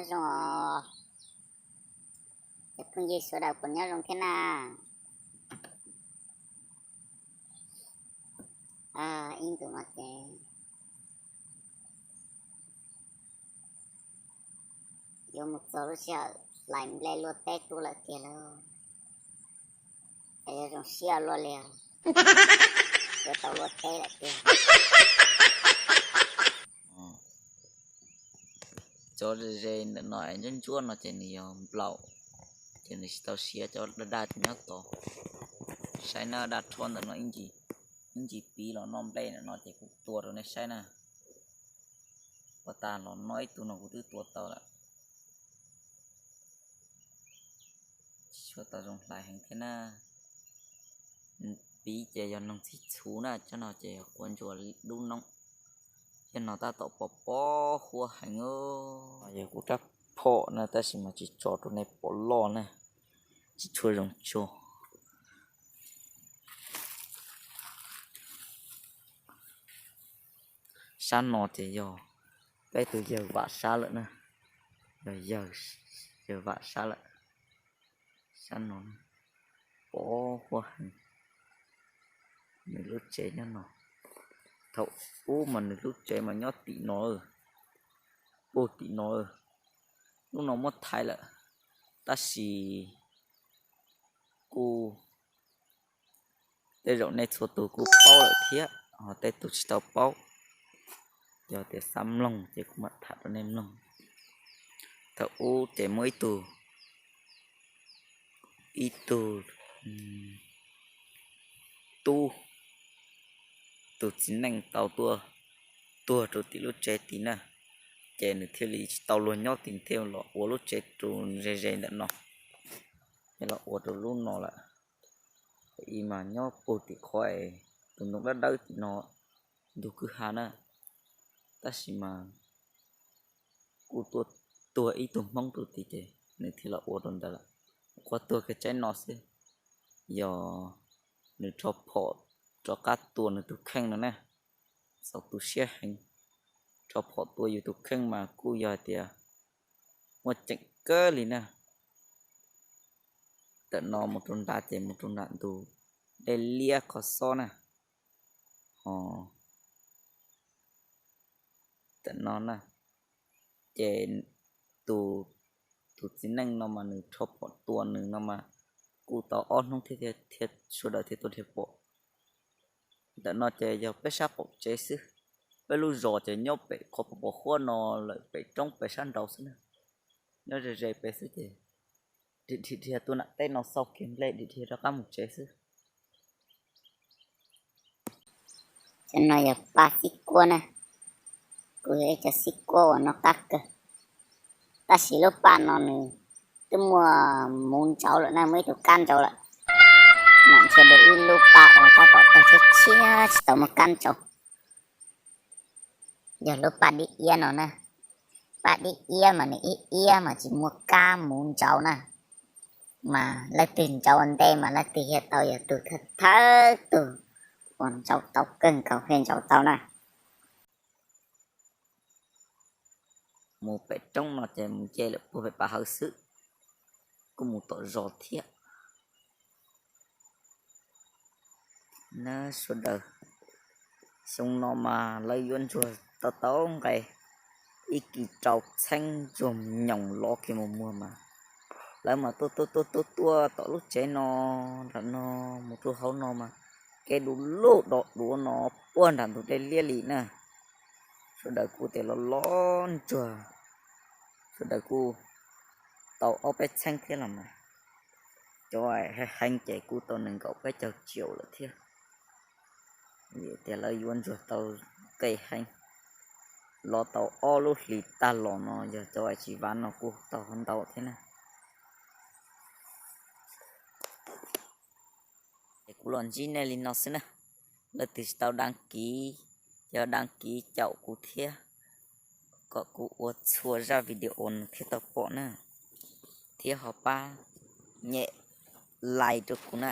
Zoo os, cov phooj ywg sawv daws puas nyob zoo thiab na? Ib ntus no ces yuav mus txog lub sij hawm hlais nplej luaj teb tuaj lawm tiag lauj. Es yuav zoo siab luaj li, yuav tau luaj teb lawm tiag. Cov ze ntawm no es ntsuab ntsuab no ces nws yog nplaum, ces nws tsis tau siav, cov daj daj nyob tod. Saib na, daj rhob ntawm no ib ntsis piv los noj nplej ntawm no ces kuv tua rau nej saib na. Ua tas los noj ib tug no kuv twb tua tau lawm. Tsis tshua tau zoo hlais heev thiab na. Piv ces yog noog txhij txhuv na, cov no ces yog quav ntsuas dub noob. Cov no tab tom pom pob huab heev. Yog kuv rab phom na, tab sis mas tsis tso rau nej pom loj na, tsis tshua zoo tso. Sab no ces yog peb tus yawg Vam Sab lawm na, yog yawg Vam Sab lawm. Sab no pom huab heev. Nws lub tsev nyob no. Thaum ub mas nws lub tsev mas nyob tim no, puag tim no. Lub no muab thaiv lawm, tab sis kuj tej zaum nej txhua tus kuj paub lawm thiab, ho tej tus tsis tau paub, yog tias xav mloog ces kuv mam tham rau nej mloog. Thaum ub ces muaj ib tug, ib tug tub, tus txiv neej tau tuaj tuag rau tim lub tsev tid na, ces nws thiaj li tsis tau luag nyob tim, thiaj los ua lub tsev rau ze ze ntawm no, thiaj los ua rau lub no lawm. Ib mas nyob puag tim qhov es tus ntoo dawb dawb tim no, ntug kwj ha na, tab sis mas kuj tuaj tuag ib tug Hmoob rau tid ces nws thiaj los ua rau ntawd lawm. Qhuav tuag kiag tsaib no xwb, yog nws rho phom rov qab tua nws tus kheej no na, txaus tu siab heev. Rho phom tua yus tus kheej mas kuj yog hais tias muaj ceem kawg li na. Ntawm no mus rau nrad ces mus rau nram ntug dej liab qhov xob na, ho ntawm no na, ces tus, tus txiv neej no mas nws rho phom tua nws no mas kuj tau ob hnub thiab, thiab sawv daws thiaj tuaj dhia pom. Ntawm no ces yog peb sab qaum tsev xwb, peb lub zos ces nyob pem qhov pos pos huab no lawm pem roob pem sab nraud xwb na, nyob ze ze pem xwb ces dhia dhia tuaj nram teb no xauj kiag nplej dhia dhia rov qab mus tsev xwb. Cov no yog paj xib kuab na, kuj yog ib cov xib kuab uas noj qab kawg, tab sis lub paj no nws twb muaj muv ntsauv lawm na, muaj ib tug kab ntsauv lawm. Mam nrhiav dua ib lub paj uas tab tom tawg tshiab tshiab tsis tau muaj kab ntsauv. Yog lub paj dib iab no na, paj dib iab mas nws ib iab mas tsis muaj kab muv ntsauv na, mas leej twg ntsauv ua ntej mas leej twg thiaj tau, yog tus thawj thawj tug uas ntsauv tau kawg nkaus thiaj ntsauv tau na. Mus pem roob no ces mus nce lawm puag pem pas hawv xwb, kuj mus tom zos thiab. Na sawv daws, xyoo no mas lawv yuav ntsuag tau tau nqe ib kis rau txheeb ntsuag nyoos lov kiag mus muag mas lawv mas tuaj tuaj tuaj tuaj tuaj tom lub tsev no, nram no mus rau hauv no mas kev du lug do duav no puag nram ntug dej liab li na. Sawv daws kuj tias los los ntsuag, sawv daws kuj tau ob peb txheeb thiab los mas, cov heev heev ces kuj tau nees nkaum peb caug triệu lawm thiab. Vim tias lawv yuav ntsuag tau nqe heev, los tau ob lub hlis tag los no yog cov tsis vav no kuj tau ntau thiab na. Es kuv los ntsib nej li no xwb na. Leej twg tsis tau đăng ký, ces đăng ký caum kuv thiab, kom kuv ua txhua zaj video nws thiaj tau pom na. Thiab ho pab nyem like rau kuv na.